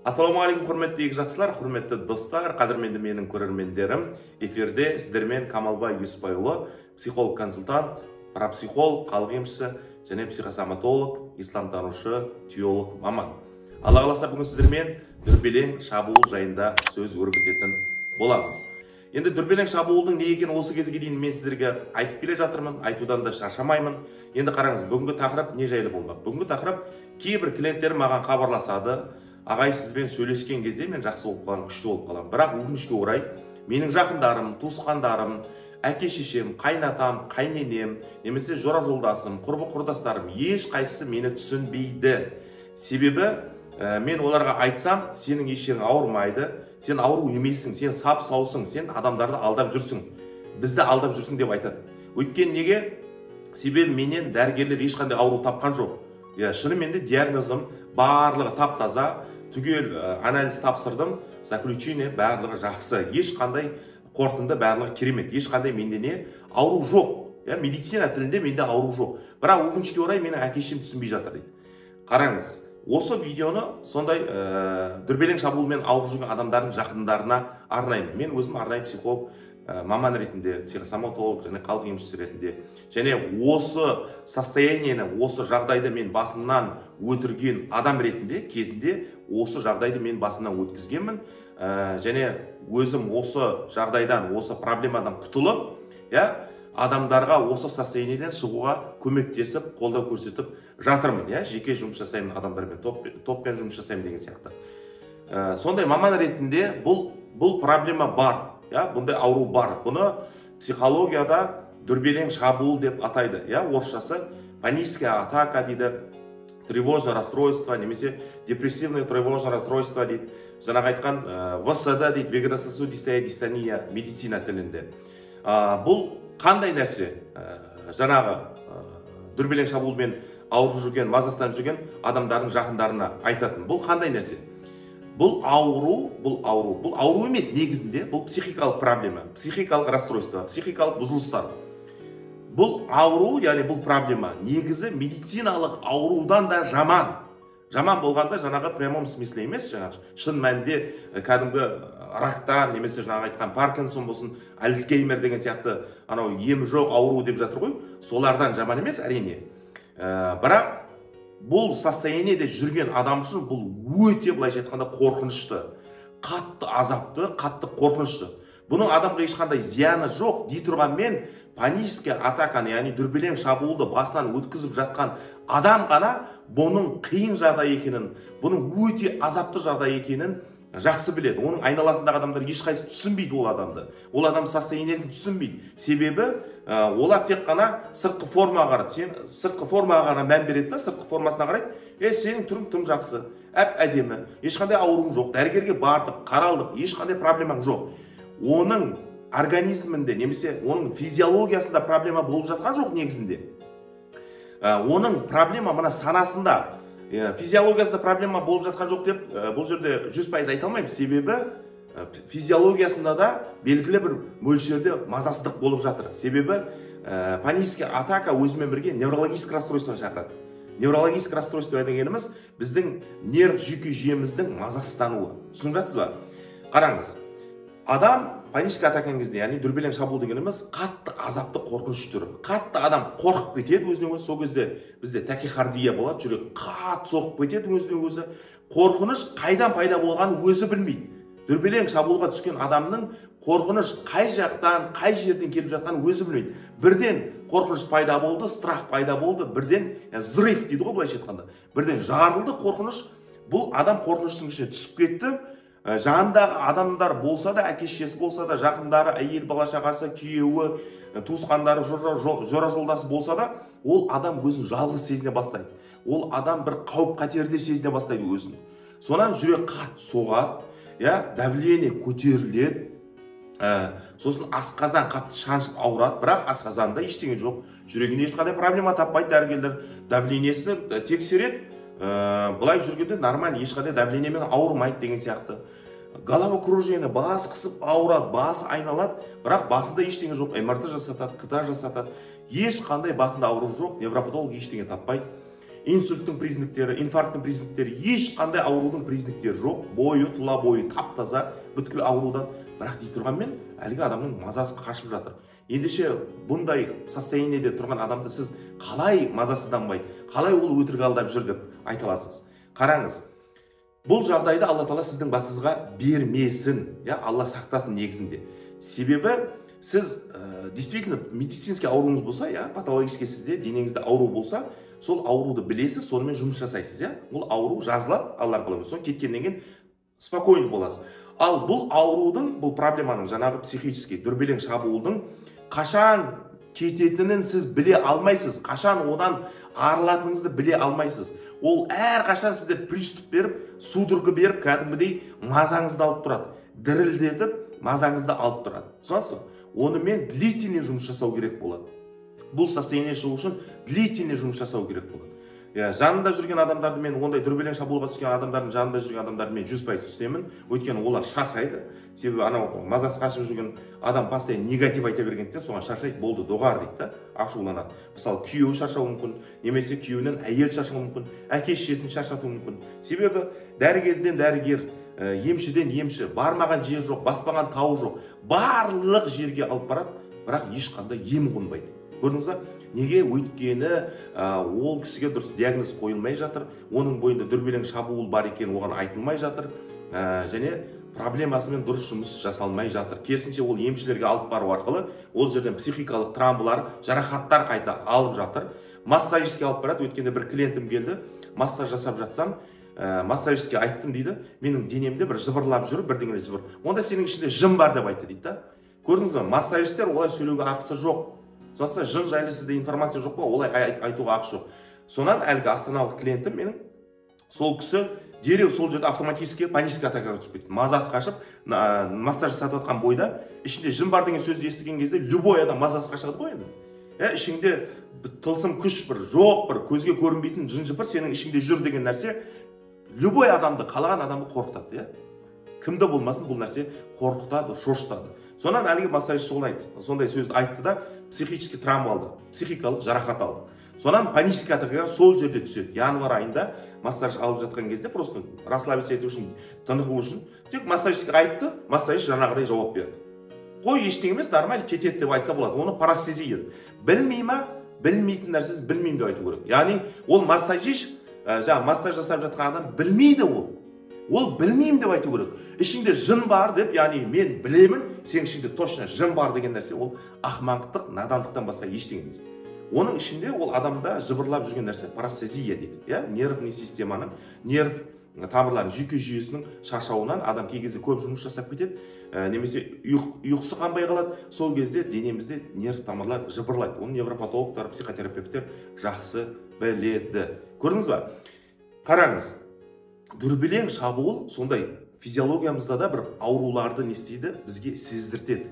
Ассалаумағалейкум, құрметті игі жақсылар, құрметті достар, қадірменді менің көрермендерім. Эфирде сіздермен Камалбай Юсупбайұлы, психолог-консультант, парапсихолог, халық емшісі және психосоматолог, исламтанушы, теолог маман. Алла қаласа, бүгін сіздермен дүрбелең шабуыл жайында сөз өрбітетін боламыз. Енді дүрбелең шабуылдың не екенін осы кезге дейін мен сіздерге айтып келе жатырмын, айтудан да шаршамаймын. Енді қараңыз, бүгінгі тақырып не жайлы болмақ? Бүгінгі тақырып: кейбір клиенттер маған хабарласады: «Ағай, сізбен сөйлескен кезде мен жақсы болып қаламын, күшті болып қаламын. Бірақ өкінішке орай, менің жақындарым, туысқандарым, әке шешем, қайнатам, қайненем немесе жора жолдасым, құрбы құрдастарым, ешқайсысы мені түсінбейді. Себебі мен оларға айтсам, сенің еш жерің ауырмайды, сен ауру емессің, сен сап саусың, сен адамдарды алдап жүрсің, бізді алдап жүрсің деп айтады. Өйткені неге? Себебі менен дәрігерлер ешқандай ауру тапқан жоқ. Иә, шынымен де диагнозым барлығы тап таза, түгел анализ тапсырдым, заключение барлығы жақсы, ешқандай қорытынды барлығы керемет, ешқандай менде не ауру жоқ. Иә, медицина тілінде менде ауру жоқ, бірақ өкінішке орай, менің әке шешем түсінбей жатыр», – дейді. Қараңыз, осы видеоны сондай дүрбелең шабуылмен ауырып жүрген адамдардың жақындарына арнаймын. Мен өзім арнайы психолог маман ретінде, психосоматолог және халық емшісі ретінде және осы состояниені, осы жағдайды мен басымнан өтірген адам ретінде, кезінде осы жағдайды мен басымнан өткізгенмін және өзім осы жағдайдан, осы проблемадан құтылып, иә, адамдарға осы состояниеден шығуға көмектесіп, қолдау көрсетіп жатырмын. Иә, жеке жұмыс жасаймын адамдармен, топпен жұмыс жасаймын деген сияқты. Сондай маман ретінде бұл проблема бар, иә, бұндай ауру бар. Бұны психологияда дүрбелең шабуыл деп атайды, иә, орысшасы паническая атака дейді, тревожное расстройство немесе депрессивное тревожное расстройство дейді, жаңағы айтқан ВСД дейді, вегетососудистая дистония медицина тілінде. Бұл қандай нәрсе? Жаңағы дүрбелең шабуылмен ауырып жүрген, мазасызданып жүрген адамдардың жақындарына айтатын: бұл қандай нәрсе? Бұл ауру, бұл ауру емес негізінде, бұл психикалық проблема, психикалық расстройство, психикалық бұзылыстар. Бұл ауру, яғни бұл проблема негізі медициналық аурудан да жаман. Жаман болғанда, жаңағы прямом смысле емес, жаңағы шын мәнінде кәдімгі рактан немесе жаңағы айтқан Паркинсон болсын, Альцгеймер деген сияқты анау емі жоқ ауру деп жатыр ғой, солардан жаман емес, әрине. Бірақ бұл состояниеде жүрген адам үшін бұл өте, былайша айтқанда, қорқынышты, қатты азапты, қатты қорқынышты. Бұның адамға ешқандай зияны жоқ дей тұрғанмен, паническая атаканы, яғни дүрбелең шабуылды басынан өткізіп жатқан адам ғана бұның қиын жағдай екенін, бұның өте азапты жағдай екенін жақсы біледі. Оның айналасындағы адамдар ешқайсысы түсінбейді ол адамды, ол адам состояниесін түсінбейді. Себебі олар тек қана сыртқы формаға қарайды, сен сыртқы формаға ғана мән береді да, сыртқы формасына қарайды: «Е, сенің түрің тым жақсы, әп әдемі, ешқандай ауруың жоқ, дәрігерге бардық, қаралдық, ешқандай проблемаң жоқ». Оның организмінде немесе оның физиологиясында проблема болып жатқан жоқ негізінде. Оның проблема мына санасында. Физиологиясында проблема болып жатқан жоқ деп бұл жерде 100% айта алмаймын, себебі физиологиясында да белгілі бір мөлшерде мазасыздық болып жатыр. Себебі паническая атака өзімен бірге неврологический расстройство шақырады. Неврологический расстройство дегеніміз – біздің нерв жүйке жүйеміздің мазасыздануы. Түсініп жатсыз ба? Қараңыз, адам панический атаканың кезде, яғни дүрбелең шабуыл дегеніміз – қатты азапты қорқыныш түрі. Қатты адам қорқып кетеді өзінен өзі. Сол кезде бізде тахикардия болады, жүрек қатты соғып кетеді өзінен өзі. Қорқыныш қайдан пайда болғанын өзі білмейді. Дүрбелең шабуылға түскен адамның қорқыныш қай жақтан, қай жерден келіп жатқанын өзі білмейді. Бірден қорқыныш пайда болды, страх пайда болды бірден, взрыв дейді ғой былайша айтқанда, бірден жарылды қорқыныш. Бұл адам қорқыныштың ішіне түсіп кетті. Жанындағы адамдар болса да, әке шешесі болса да, жақындары, әйел, бала шағасы, күйеуі, туысқандары, жора жолдасы болса да, ол адам өзін жалғыз сезіне бастайды. Ол адам бір қауіп қатерде сезіне бастайды өзін. Сонан жүрек қатты соғады, иә, давление көтеріледі, сосын асқазан қатты шаншып ауырады. Бірақ асқазанда ештеңе жоқ, жүрегінде ешқандай проблема таппайды дәрігерлер. Давлениесін тексереді, былай жүргенде нормально, ешқандай давлениемен ауырмайды деген сияқты. Головокружение, бас қысып ауырады, басы айналады, бірақ басында ештеңе жоқ. МРТ жасатады, КТ жасатады, ешқандай басында ауру жоқ, невропатолог ештеңе таппайды. Инсульттің признактері, инфаркттың признактері, ешқандай аурудың признактері жоқ. Бойы, тұла бойы тап-таза, бүткіл аурудан. Бірақ дей тұрғанмен әлгі адамның мазасы қашып жатыр. Ендеше бұндай состояниеде тұрған адамды сіз қалай мазасызданбайды, қалай ол өтірік алдап жүр деп айта аласыз? Қараңыз, бұл жағдайды Алла тағала сіздің басыңызға бермесін, я, Алла сақтасын негізінде. Себебі сіз действительно медицинский ауруыңыз болса, я, патологический сізде денеңізде ауру болса, сол ауруды білесіз, сонымен жұмыс жасайсыз, иә? Ол ауру жазылады Алланың қалауымен, соны кеткеннен кейін спокойно боласыз. Ал бұл аурудың, бұл проблеманың, жаңағы психический дүрбелең шабуылдың қашан кететінін сіз біле алмайсыз, қашан одан арылатыныңызды біле алмайсыз. Ол әрқашан сізде приступ беріп, судорога беріп, кәдімгідей мазаңызды алып тұрады, дірілдетіп мазаңызды алып тұрады. Түсінесіз ба? Онымен длительный жұмыс жасау керек болады. Бұл состояние шығу үшін длительный жұмыс жасау керек болады. Я, жанында жүрген адамдарды мен, ондай дүрбелең шабуылға түскен адамдардың жанында жүрген адамдарды мен 100% түсінемін. Өйткені олар шаршайды. Себебі анау мазасы қашып жүрген адам постоянно негатив айта бергендіктен соған шаршайды, болды, доғар дейді да, ашуланады. Мысалы, күйеуі шаршауы мүмкін, немесе күйеуінен әйел шаршауы мүмкін, әке шешесін шаршатуы мүмкін. Себебі дәрігерден дәрігер, емшіден емші, бармаған жер жоқ, баспаған тауы жоқ, барлық жерге алып барады, бірақ ешқандай ем қонбайды. Көрдіңіз ба? Неге? Өйткені ол кісіге дұрыс диагноз қойылмай жатыр, оның бойында дүрбелең шабуыл бар екен оған айтылмай жатыр, және проблемасымен дұрыс жұмыс жасалмай жатыр. Керісінше ол емшілерге алып бару арқылы ол жерден психикалық травмалар, жарақаттар қайта алып жатыр. Массажистке алып барады. Өткенде бір клиентім келді, массаж жасап жатсам, массажистке айттым дейді, менің денемде бір жыбырлап жүр, бірдеңелер жыбыр. Онда сенің ішінде жын бар деп айтты дейді да. Көрдіңіз бе? Массажистер олай сөйлеуге ақысы жоқ. Сондықтан жын жайлы сізде информация жоқ па, олай айтуға ақысы жоқ. Сонан әлгі астаналық клиентім менің, сол кісі дереу сол жерде автоматически панический атакаға түсіп кетті. Мазасы қашып, массаж жасатып жатқан бойда ішінде жын бар деген сөзді естіген кезде любой адам мазасы қашады ғой енді. Ішіңде тылсым күш бір жоқ, бір көзге көрінбейтін жын жыбыр сенің ішіңде жүр деген нәрсе любой адамды, қалаған адамды қорқытады, иә? Кімді болмасын бұл нәрсе қорқытады, шошытады. Сонан әлгі массажист сондай сөзді айтты да, психический травма алды, психикалық жарақат алды. Сонан панический атакаға сол жерде түседі. Январь айында массаж алып жатқан кезде просто расслабиться ету үшін, тынығу үшін тек массажистке айтты, массажист жаңағыдай жауап берді. Қой, ештеңе емес, нормально кетеді деп айтса болады. Оны парестезия. Білмей ма? Білмейтін нәрсесі білмеймін деп айту керек. Яғни ол массажист, жаңа массаж жасап жатқан адам білмейді ол. Ол білмеймін деп айту керек. Ішіңде жын бар деп, яғни мен білемін, сенің ішіңде точно жын бар деген нәрсе ол ақымақтық, надандықтан басқа ештеңе емес. Оның ішінде ол адамда жыбырлап жүрген нәрсе парестезия дейді. Я, нервный системаның, нерв тамырларының, жүйке жүйесінің шаршауынан адам кей кезде көп жұмыс жасап кетеді, немесе ұйқысы қанбай қалады. Сол кезде денемізде нерв тамырлар жыбырлайды. Оны невропатологтар, психотерапевттер жақсы біледі. Көрдіңіз ба? Қараңыз, дүрбелең шабуыл сондай физиологиямызда да бір ауруларды не істейді, бізге сездіртеді.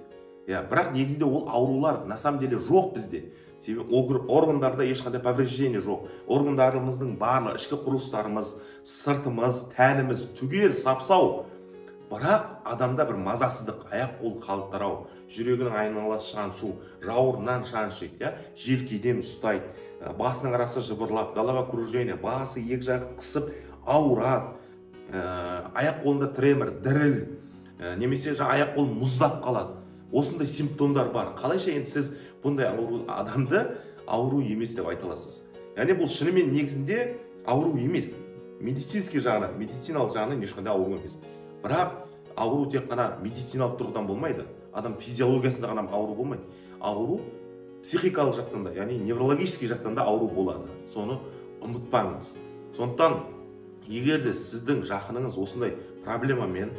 Я, бірақ негізінде ол аурулар на самом деле жоқ бізде. Себебі органдарда ешқандай повреждение жоқ. Органдарымыздың барлығы, ішкі құрылыстарымыз, сыртымыз, тәніміз түгел сап-сау. Бірақ адамда бір мазасыздық, аяқ қол қалтырау, жүрегінің айналасы шаншу, жауырыннан шаншиды, я, желкеден ұстайды, басының арасы жыбырлап, головокружение, басы екі жағы қысып ауырады, аяқ қолында тремор, діріл, немесе аяқ қол мұздап қалады. Осындай симптомдар бар. Қалайша енді сіз бұндай ауру адамды ауру емес деп айта аласыз? Яғни бұл шынымен негізінде ауру емес. Медицинский жағынан, медициналық жағынан ешқандай ауру емес. Бірақ ауру тек қана медициналық тұрғыдан болмайды. Адам физиологиясында ғана ауру болмайды. Ауру психикалық жақтан да, яғни неврологический жақтан да ауру болады. Соны ұмытпаңыз. Сондықтан егер де сіздің жақыныңыз осындай проблемамен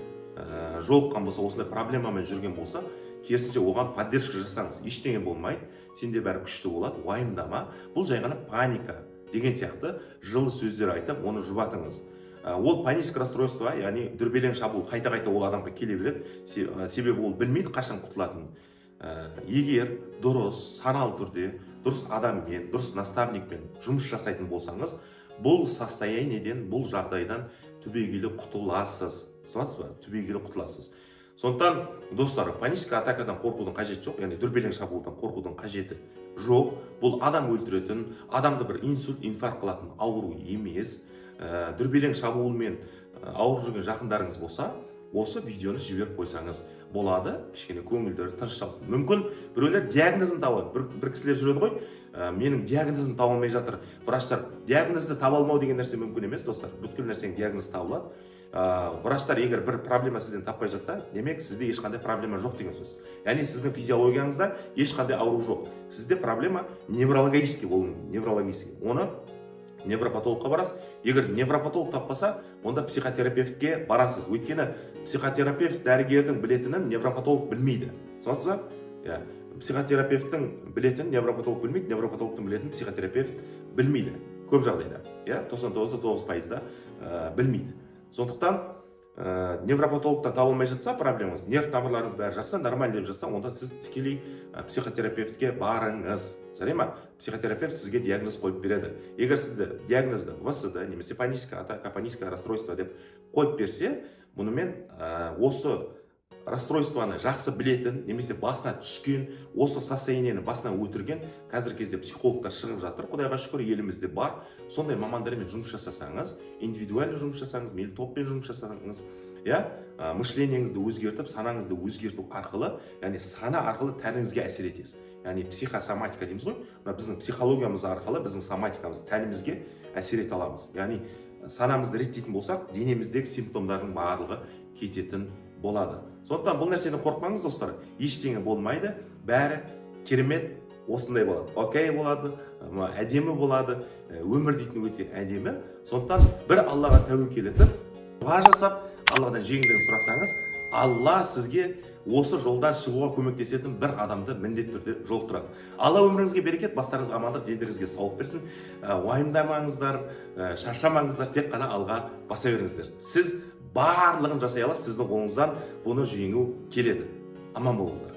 жолыққан болса, осындай проблемамен жүрген болса, керісінше оған поддержка жасаңыз. Ештеңе болмайды, сенде бәрі күшті болады, уайымдама, бұл жай ғана паника деген сияқты жылы сөздер айтып, оны жұбатыңыз. Ол паническое расстройство, яғни дүрбелең шабуыл қайта-қайта ол адамға келе береді, себебі ол білмейді қашан құтылатынын. Егер дұрыс, саналы түрде, дұрыс адаммен, дұрыс наставникпен жұмыс жасайтын болсаңыз, бұл состояниеден, бұл жағдайдан түбегейлі құтыласыз. Түсінесіз ба? Түбегейлі құтыласыз. Сондықтан, достар, панический атакадан қорқудың қажеті жоқ, яғни дүрбелең шабуылдан қорқудың қажеті жоқ. Бұл адам өлтіретін, адамды бір инсульт, инфаркт қылатын ауру емес. Дүрбелең шабуылмен ауырып жүрген жақындарыңыз болса, осы видеоны жіберіп қойсаңыз болады, кішкене көңілдері тынышталсын. Мүмкін біреулер диагнозын табады. Бір кісілер жүреді ғой, менің диагнозым таба алмай жатыр врачтар. Диагнозды таба алмау деген нәрсе мүмкін емес, достар. Бүткіл нәрсенің диагнозы табылады. Врачтар егер бір проблема сізден таппай жатса, демек сізде ешқандай проблема жоқ деген сөз. Яғни сіздің физиологияңызда ешқандай ауру жоқ. Сізде проблема неврологический болуы мүмкін, неврологический. Оны невропатологқа барасыз. Егер невропатолог таппаса, онда психотерапевтке барасыз. Өйткені психотерапевт дәрігердің білетінін невропатолог білмейді. Түсінесіз ба? Иә, психотерапевттің білетінін невропатолог білмейді, невропатологтың білетінін психотерапевт білмейді. Көп жағдайда, иә, 99,9%-да білмейді. Сондықтан невропатологта табылмай жатса проблемаңыз, нерв тамырларыңыз бәрі жақсы, нормально деп жатса, онда сіз тікелей психотерапевтке барыңыз. Жарай ма? Психотерапевт сізге диагноз қойып береді. Егер сізді диагнозды ВСД немесе паническая атака, паническое расстройство деп қойып берсе, мұнымен осы расстройствоны жақсы білетін немесе басына түскен, осы состояниені басынан өтірген қазіргі кезде психологтар шығып жатыр, құдайға шүкір, елімізде бар. Сондай мамандармен жұмыс жасасаңыз, индивидуально жұмыс жасаңыз, мейлі топпен жұмыс жасасаңыз, иә, мышлениеңізді өзгертіп, санаңызды өзгерту арқылы, яғни сана арқылы тәніңізге әсер етесіз. Яғни психосоматика дейміз ғой, мына біздің психологиямыз арқылы біздің соматикамыз, тәнімізге әсер ете аламыз. Яғни санамызды реттейтін болсақ, денеміздегі симптомдардың барлығы кететін болады. Сондықтан бұл нәрседен қорықпаңыз, достар, ештеңе болмайды, бәрі керемет, осындай болады, окей болады, әдемі болады, өмір дейтін өте әдемі. Сондықтан бір Аллаға тәуекел етіп, дұға жасап, Алладан жеңілдігін сұрасаңыз, Алла сізге осы жолдан шығуға көмектесетін бір адамды міндетті түрде жолықтырады. Алла өміріңізге берекет, бастарыңызға амандық, дендеріңізге саулық берсін. Уайымдамаңыздар, шаршамаңыздар, тек қана алға баса беріңіздер. Сіз барлығын жасай аласыз, сіздің қолыңыздан бұны жеңу келеді. Аман болыңыздар.